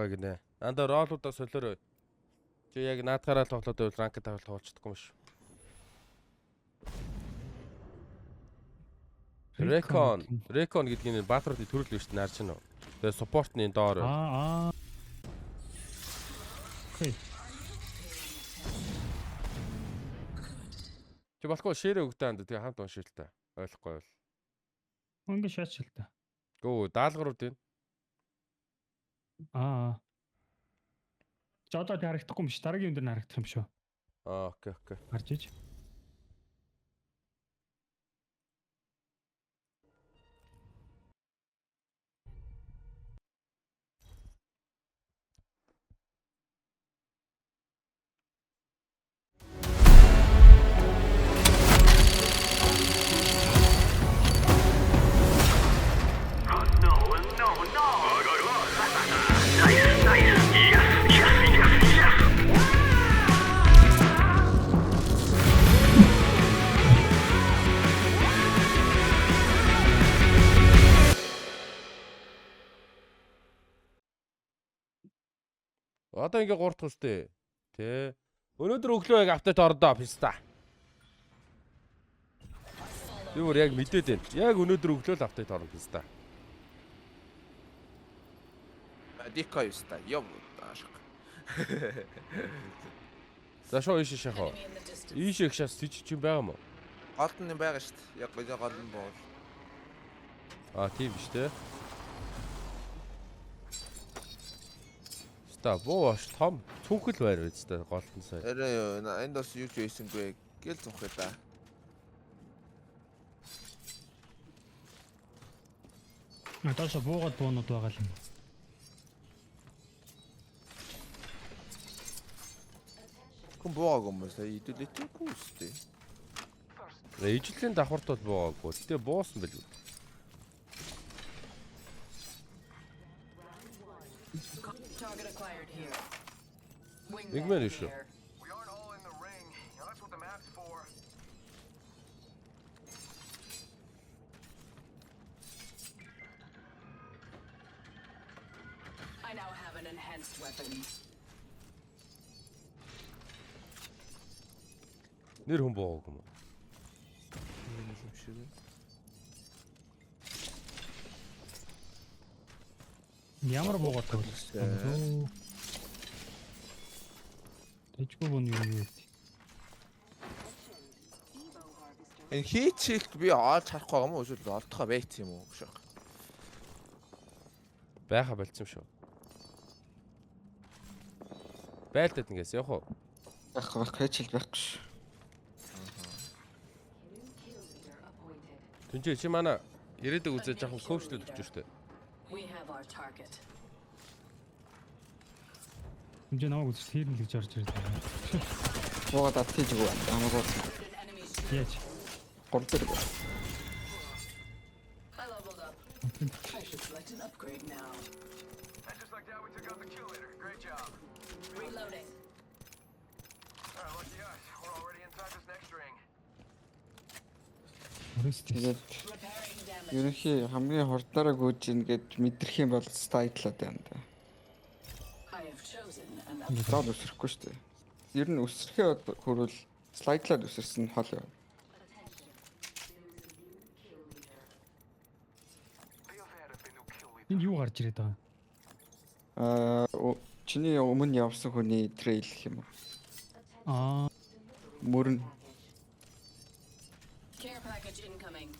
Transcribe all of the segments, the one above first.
байгаа гинэ. Андаа роллуудаа солиорой. Чи яг наадхаараа тоглоод байвал ранк тавил тоглолцдоггүй юм шүү. Recon, Recon гэдэг нь баатруудын төрөл биш наар чинь үү. Тэгээ supportны доор. Аа. Окей. Чи болохгүй ширээ өгдөө анд тэгээ хамт уншил та. Ойлгохгүй бол. Ингээ шаач л та. Гөө даалгарууд энэ. Аа. Чи одоо тэг харагдахгүй юм биш. Дараагийн юм дээр нь харагдах юм шүү. Аа окей окей. Гарч иж. Одоо ингээ 3 дахь үстэй. Тэ. Өнөөдөр өглөө яг апдейт ордоо писта. Би бүр яг мэдээд байна. Яг өнөөдөр өглөө л апдейт орно писта. Дико юста. Йов аашиг. За шоо ийш шахаа. Enemy in the distance. Ийш их шас тийч чинь байгаа юм уу? Голд нь байгаа шүү дээ. Яг гол гол нь буул. А тийм биш те. Ста буу аш том цүнхэл байр биз дээ голтон сая. Арай юу энд бас юу ч байсан гэл зунхээ да. А доошо буугаад буунууд байгаа л юм. Хүн буугаагүй юм байна. Идүүлээгүй үстэй. Ижлэлийн давхарт бол буугаагүй. Гэтэ буусан байлгүй. Target acquired here. Wingman Wingman шүү. here. We aren't all in the ring. Now that's what the map's for. I now have an enhanced weapon. Нэр хүн буугаагүй юм уу? Юм шиг. Ямар буугаад тоглосон. Тэжгүй бун юу юу. Энэ хийчихэлт би олж харахгүй байгаа юм уу? Эсвэл олдохоо байц юм уу гэж. Байха болцсон шүү. Байлдаад ингээс явах уу? Байхгүй байхгүй хичээл байхгүй шүү. Түнжээ чи манай ирээдэг үзээ жоохон коучлээд өгч штэ. We have our target. Хэмжээ намайг үзэж тэрнэ л гэж орж ирээд байна. Буугаад ат хийж өгөө. Амаагүй An enemy ship. Яаж? 3 дээр. I leveled up. I should select an upgrade now. And just like that, we took out the kill leader. Great job. Reloading. All right, lucky us. We're already inside this next ring. Өрөөс тийш. Тэгээд Repairing damage. ерөнхий хамгийн хурдлаараа гүйж ийн гэд мэдрэх юм бол стайдлаад байна да. I have chosen an upgrade. Зол өсөхгүй шүү дээ. Ер нь өсөрхөө хөрвөл слайдлаад өсөрсөн нь хол юм. Энд юу гарч ирээд байгаа юм? Аа чиний өмнө явсан хүний трейл гэх юм уу? Аа, Мөрн. Care package incoming.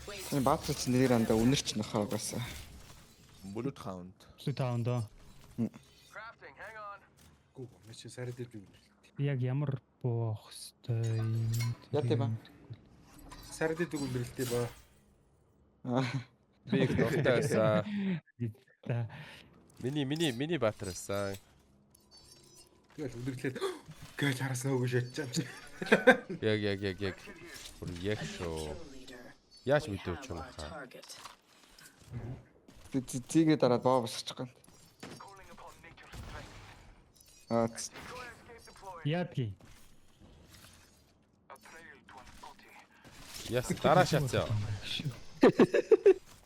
Wait, Энэ баатар чинь нэр андаа үнэрч нөхөө угаасаа. Blood hound. Blue Town доо. Crafting, hang on. Гүү мэ чи сард дээр би Би яг ямар буу авах хэвтэй юм? Яа тийм аа. Сард дээр үнэрлэлтэй ба. Аа Би их дуртай байсан. За, Миний баатар байсан. Тэгэл үнэрлээд гэж харсан өгөө шатж юм чи. Яг. Бүр яг шүү. kill leader. Яаж We мэдээч have юм our хаа. target. зигээ дараад боо босчих гэн. Calling upon nature's strength. Аа Decoy escape deployed. яадгийг. A trail to an OT. Яс дараа шатсан.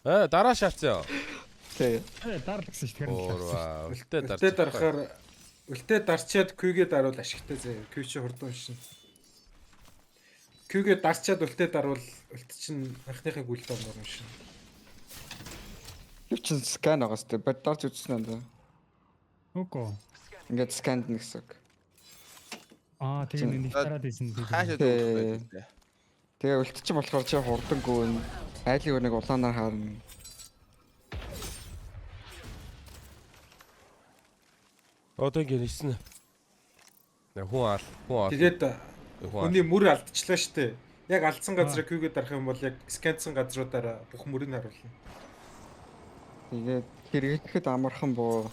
Аа дараа шатсан. Тэ. Дарл гэсэн шүү дээ. Уурва. Үлдээ дарж. Үлдээ дарахаар үлдээ дарчаад Q-гээ дарвал ашигтай заяа. Q чи хурдан уншина. Q-гээ дарчаад үлдээ дарвал үлт чинь анхныхыг үлд оноор уншина. Юу чин скан байгаа сте. Бод дарж үзсэн юм да. Үгүй. Ингээд сканд нэгсэн үг. Аа тэгээ нэг дараад ийсэн. Хаашаа Тэ. дүүрэх вэ? Тэгээ үлт чинь болохоор чи хурдан гүн. Айлын өрнийг улаанаар харна. Одоо ингэ нисэн. Хүн ал, хүн ал. Тэгээд Хүн ал. хүний мөр алдчихлаа штэ. Яг алдсан газраа Q-гээ дарах юм бол яг сканцсан газруудаараа бүх мөрийг харуулна. Тэгээд хэрэглэхэд амархан буу.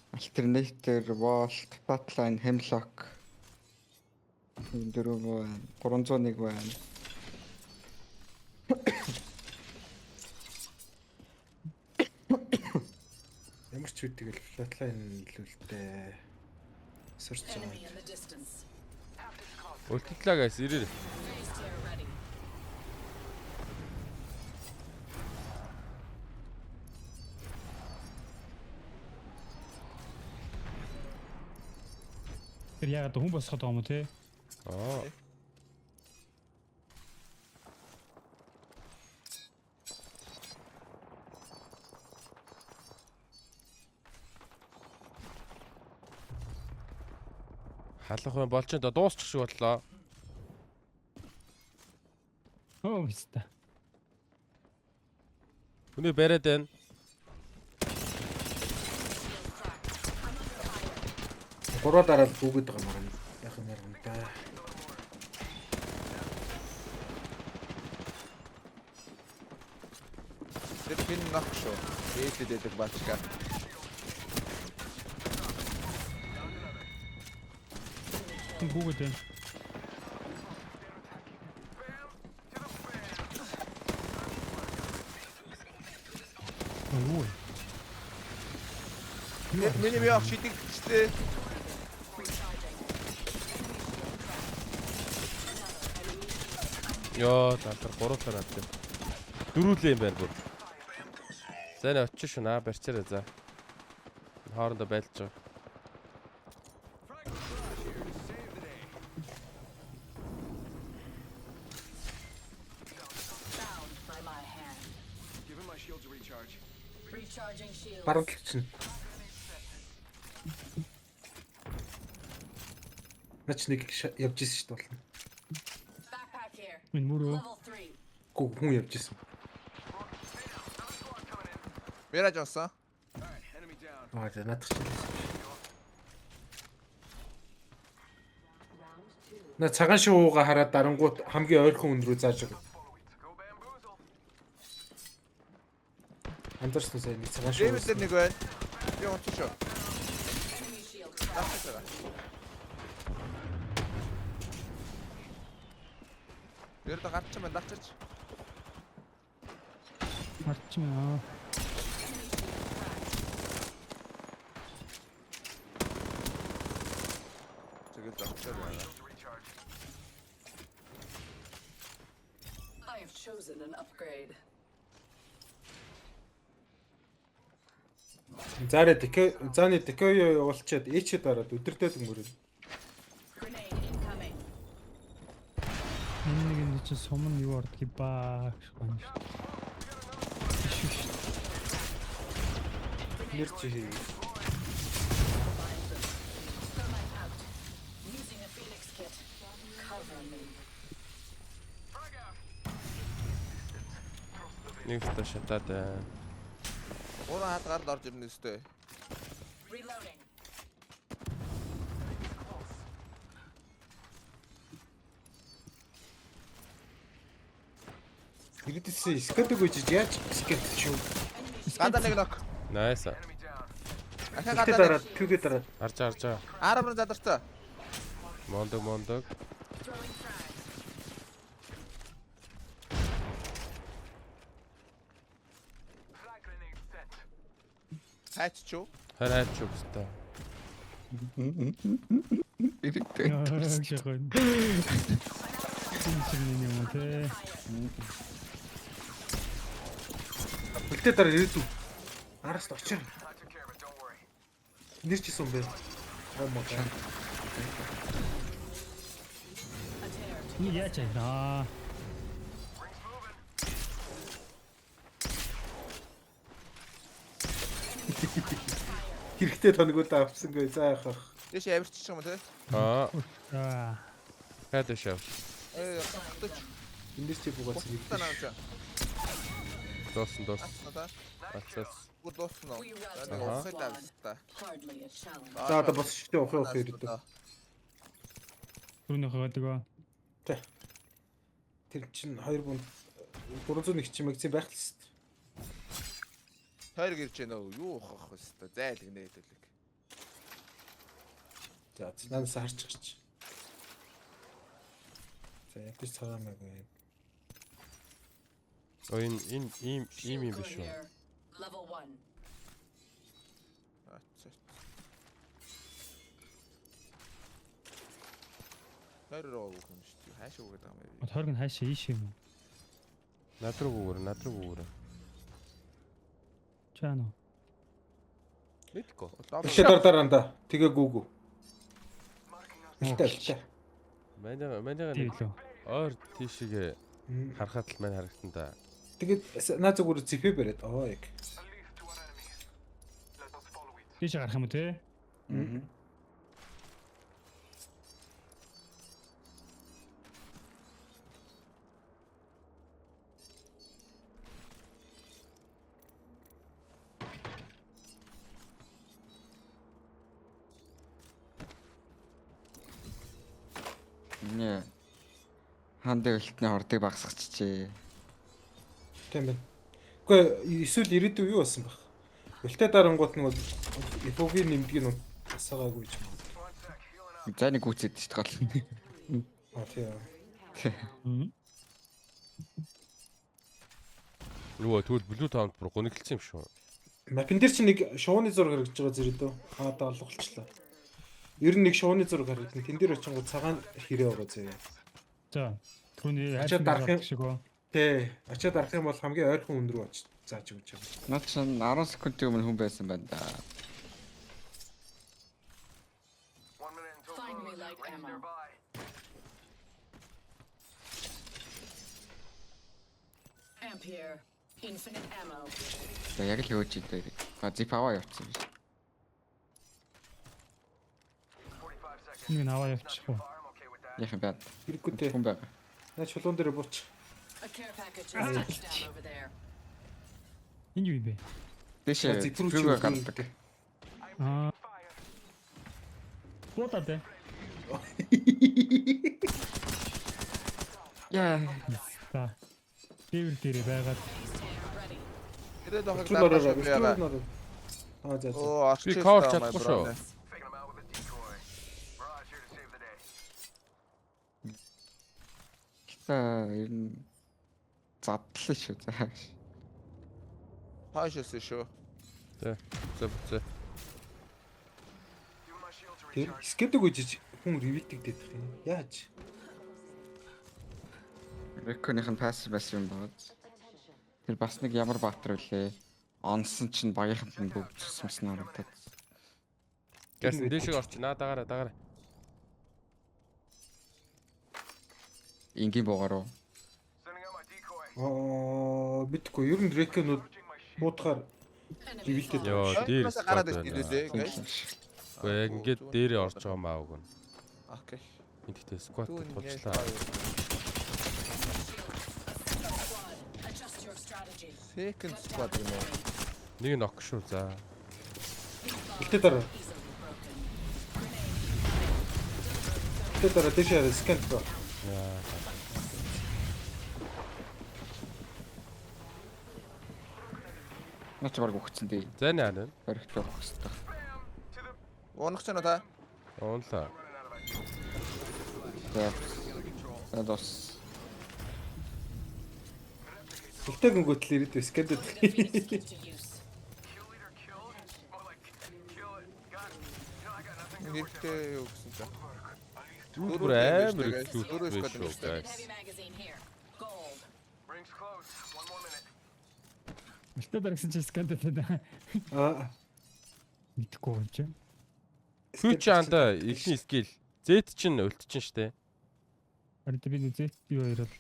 Alternator, Volt, Flatline, Hemlock. Энэ дөрөв байна. 301 байна. Ямар ч үе тэгэл flatline илүүлтэй. Сурч байгаа. Enemy in the distance. Үлдэлээ guys ирээр. Phase tear ready. Тэр яагаад хүн босгоод байгаа юм уу те? Аа. Халах юм болж энэ дуусчих шиг боллоо. Өө биста. Хүний бариад байна. Гурваа дараад гүгэд байгаа юм байна. Яг юм ярган да. Тэр пин нок шүү. Ээлээд байдаг баачка. Хүн гүгэд байна. Юу вэ? Тэр миний явах шидэгчтэй. Йоо, талар гурлаа надад. Дөрүүлээ юм байна бүр. За нэ очиж шүү наа барьчаарай за. Хоорондоо байлж байгаа. Bound by my hand. Giving my shields a recharge. Recharging shields. Баруун талд чинь. Нач нэг явж исэн шүү дээ болно. Backpack here. Энэ мөрөө. Level 3. Гүү хүн явж исэн. Мира жонсон. Enemy down. Аа за наадах чинь. На цагаан шувууга хараад дарангуут хамгийн ойрхон үн рүү зааж өг. Go bamboozle. Андарсан сая нэг цагаан шувуу. Дэвид дээр нэг байна. Би унтсан шүү. Enemy shield. Дарчих байгаа. Ер нь гарч юм байна, дарчаач. Марчмаа. Тэгэл зогсоод байна. Recharge. I have chosen an upgrade. Заарэ декэ зааны декоё явуулчаад ээчээ дараад өдөртөө өнгөрөв. Grenade incoming. Энэ нэг юм чинь сум нь юу ордгийг ба гэж байна шүү. Биш шүү. Нэр чи хий. Thermite out. Using a phoenix kit. Cover me. Нэг та шатаад байна. Гурван хад гард орж ирнэ өстэй. Reloading. Ирээдүйн скат өгөөж яаж скат шүү. Гадаа нэг нок. Nice. Enemy down. Ахаа Үлдээ гадаа нэг. дараад Q-гээ дараад Харж харж байгаа. Армор задарсан. Мондог мондог. Throwing frags. Frag grenade set. Хайч чүү. Харин хайч юу гэстэй. Ирээдүйн. Яа, гоё. Энэ чинь юм уу те? үлдээ дараа ирээдүй. Араас нь очир. I took care of it, don't worry. Нэр чисэн юм бэ? Oh my god. A tear to Энэ яаж аа? Ring's moving. Хэрэгтэй тоногуулаа авсангүй за яах вэ? Дэш авирчих юм уу те? Аа, Аа. хайд шав. Э, гатч. Эндээс чи бугаас Та наа чи. Дууссан дууссан. Асна та. Ацаас. Бүр дуусна уу? We За routed нэг the ухаад squad. авсан. Hardly a challenge. За одоо босч штэ ухаа ухаа ирдэг. Түрүүнийхээ гэдэг. Тэ. Тэр чин 2 бунд 301 чи магазин байх л хэвээр. Тойрог ирж байна уу? Юу ухах вэ? Зайлгнэ хэдүүлэг. За наанаас харж гарч. За ядаж цагаан маг байна. Оо энэ энэ ийм ийм юм Shield биш core үү? here. Level 1. Ац. Тойрог өгөх юм шүү дээ. Хайш өгöd байгаа юм бэ? Тойрог нь хаашаа ийш юм уу? Над руу гүүрэ, над руу гүүрэ. Чаана уу? Мэдгүй. Бишээ дар дараанда тэгээ гүүгүү. Бэлтэй бэлтэй. Манай манай Тийм нэг лөө. ойр тийшээгээ харахад л мань харагдан да. Тэгээд наа зүгээр зэпэ бариад оо яг. A leaf to our enemy. Let us follow it. Тийш гарах юм уу те? Мгм. Нэ. Хандаг өлтний хордыг багасгачихжээ. Тийм байна. Үгүй эсвэл ирээдүй юу болсон байх. Бэлтэй дарангуут нь бол эфогийн нэмдгийг нь асаагаагүй ч юм уу. One sec, healing up. За нэг гүцэд шүү дээ. А тийм. Мм. Нөгөө тэгвэл Blue Town бүр гуниглцсан юм шүү. Мапин дээр чи нэг шууны зураг харагдаж байгаа зэрэг дөө. Аа да алгуулчлаа. Ер нь нэг шууны зураг харагдана. Тэн дээр очингууд цагаан хэрэг байгаа заяа. За. Түрүүний Ачаад дарах юм. шиг үү? Тэ. Ачаад арах юм бол хамгийн ойрхон үн рүү очиж зааж өгч юм. Наад чинь 10 секундын өмнө хүн байсан байна да. 1 minute until Find me close. light Rings ammo. nearby. Amp here. Infinite ammo. За яг л хөөж идэв. А зип аваа явчихсан биш. 45 seconds. Нэг нь аваа Not явчих too уу? far, I'm okay with that. Яах юм бэ? Хэрэггүй те. Хүн байгаа. Наа чулуун дээр бууч. A care package is touched down over there. Энэ юу юм бэ? Дэшээ Зип рүү чи зипрүүгээ өгнө. гардаг. Аа. Буудаа дээ. Яа. За. Дээвэр дээрээ байгаад Phase tear ready. Ирээд авах Виртуал ороо. Виртуал ороо. Аа за за. Оо, орчих. Би cover чадахгүй шүү. Faking them out with a decoy. Mirage here to save the day. За ер нь задлаа шүү. За. Хойш өссөн шүү. Тэ. За за. Give my shield to Тэр recharge. скедэг үжиж хүн ревитэгдэх юм. Яаж? Реконых нь пасс байсан юм байна. Тэр бас нэг ямар баатар вүлээ. Онсон чинь багийнханд нь бүгд цусмсан харагдаад. Газ дээшээ орч наа дагаараа дагаараа. Энгийн буугаар уу? Sending out my decoy. Аа мэдгүй. Ер нь реконууд Charging my shield. буудахаар Enemy Ревитэд. fallen. Йоо дээр Оюутнаас гараад squad ирсэн байна. лээ guys. Гэхдээ яг ингээд дээрээ орж байгаа маа уг нь. Окей. Энд гэхдээ squad Түүн тулчлаа. Squad, adjust your strategy. Second Cut squad down юм уу? the enemy. Нэг нь ок шүү за. These Бэлтэй bonds дараа. are easily broken. Бэлтэй дараа дэше хараа скан баа. Яа. Наа чи баг өгцөн дээ. За нэ аа. Баригтай авах хэрэгтэй. Bam! To the Унах ч нэ та. Унлаа. За. За дос. Бэлтэй гүнгөтл ирээд скандэд. Putting a Phoenix kit to use. kill leader killed. More like kill it. Got it. You know I got nothing good worth it. Нэртэй юу гэсэн чинь. Дүүр бүр амар их Дөрөв дүүр squad шүү юм шүү дээ. guys. Heavy magazine here. Gold. Rings close. One more minute. Үлтээ дарагсан чи сканд гэдэг. Аа. Мэдхгүй юм чи. Q чи андаа эхний скил. Z чинь ульт чинь штэ. Харин би нэг Z юу хоёр бол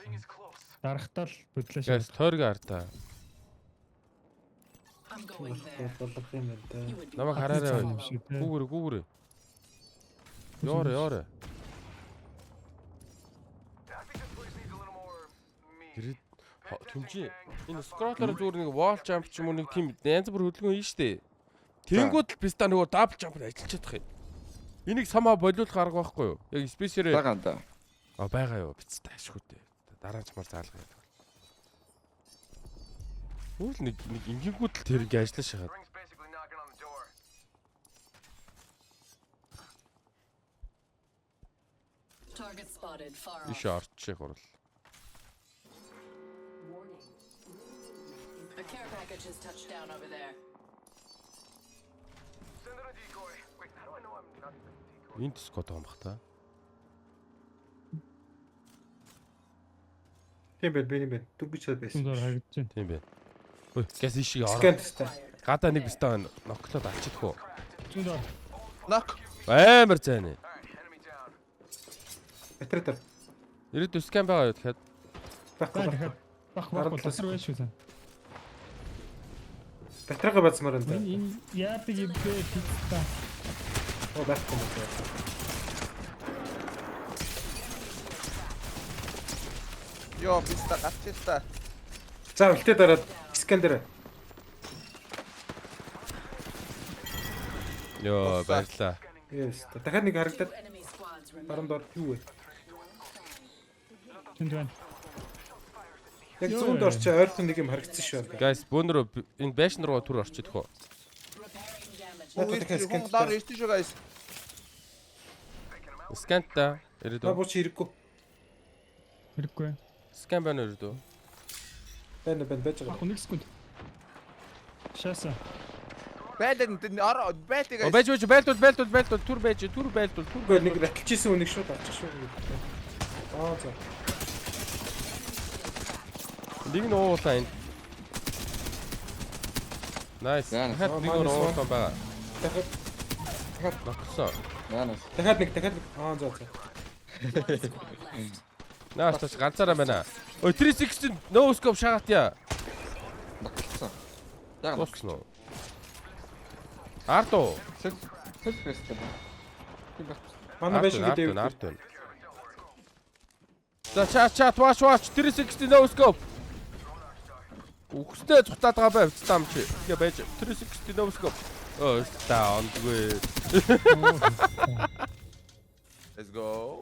Ring is close. дарахтаа л бодлоо шээ. Гээс тойрог артаа. I'm going there. Болох юм байна да. You would be Намайг wise to хараарай. follow. Шүү дээ. Гүүгэр гүүгэр. Ёор ёор. I think this place needs a little more me. Гэрээ түмжи. Энэ скроллоор зүгээр нэг wall jump ч юм уу нэг тийм янз бүр хөдөлгөөн хийн штэ. Тэнгүүд л писта нөгөө double jump ажиллаж чадах юм. Энийг самаа болиулах арга байхгүй юу? Яг space-ээр Байгаа да. А байгаа юу? Биц таашгүй дээ. Дараа нь чамаар заалгаа гэдэг. Үл нэг нэг ингэнгүүт л тэр ингэ ажиллаж шахаад. Ring's basically knocking on the door. Target spotted far off. Иш орчих хурал. A care package has touched down over there. Send in a decoy. Wait, how do I know I'm not the decoy? Энд дискод байгаа юм бах та. Тийм байна, би юм байна. Дүнгийн чад байсан. Зүүн доор харагдаж байна. Тийм бэ. Ой, газ ишиг ороо. Скан тест. Гадаа нэг бистаа ноклоод алчихдаг уу? Зүүн доор. Нок. Амар зайны. All right, enemy down. Батарей дээр. Ирээд скан байгаа юу тэгэхээр Байхгүй За байхгүй. дахиад бах бах Дараа талаас. дотор байж шүү. заа. Батарейгаа базмаар байна да. Энэ энэ яадаг юм бэ пицца. Оо байхгүй юм байна. Йоо, писта гарч та. За үлтээ дараад скан дээр. ёо баярлаа. Yes. Дахиад нэг харагдаад Two enemy squads remain. баруун доор юу вэ? Тэнд байна. Яг зүүн доор чи ойрхон нэг юм харагдсан шүү. Guys, бөөнөрөө энэ байшин руу түр орчидох уу? Repairing damage. Надад дахиад скан Хүн доор ирсэн шүү guys. Сканта ирээд Наа үү? бууч хэрэггүй. Хэрэггүй. Скан байна уу ирээд үү? Байна байна байж Бах байгаа. нэг секунд. Шааса. Байлаа энэ ороо байлаа Оо guys. байж байж байлдуул байлдуул байлдуул түр байж түр байлдуул түр Үгүй нэг раталж исэн үнийг шууд авчих шүү. Аа за. Нэг нь уулаа энд. Nice. Яа, Дахиад нэг нь minus one. уулаа байгаа. Дахиад Ноксон. Яанаас. дахиад нэг дахиад нэг. Аа за за. One squad left. Наас тач ганцаараа байна. Ой 360 no scope шагаатя. Ноклцсон. Яг Дууссан уу? Арту. Сэл сэл бэст. Тийм байх. Манай байшин гэдэг Арту арту. За чат чат watch watch 360 no scope. Үхстэй цухтаад байгаа бай там чи. Ингээ байж 360 no scope. Өө та ондгүй. Let's go.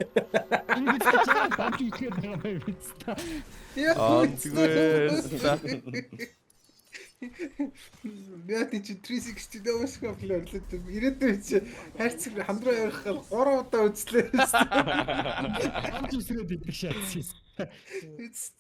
Энэ пицца бамж ихээр байгаа юм пицца. Ондгүй. Яа тий чи 360 no scope л орлоо. Ирээдүйн чи хайрцаг хамдраа явах гал 3 удаа үзлээ. Бамж үсрээд идэх шатсан. Үст.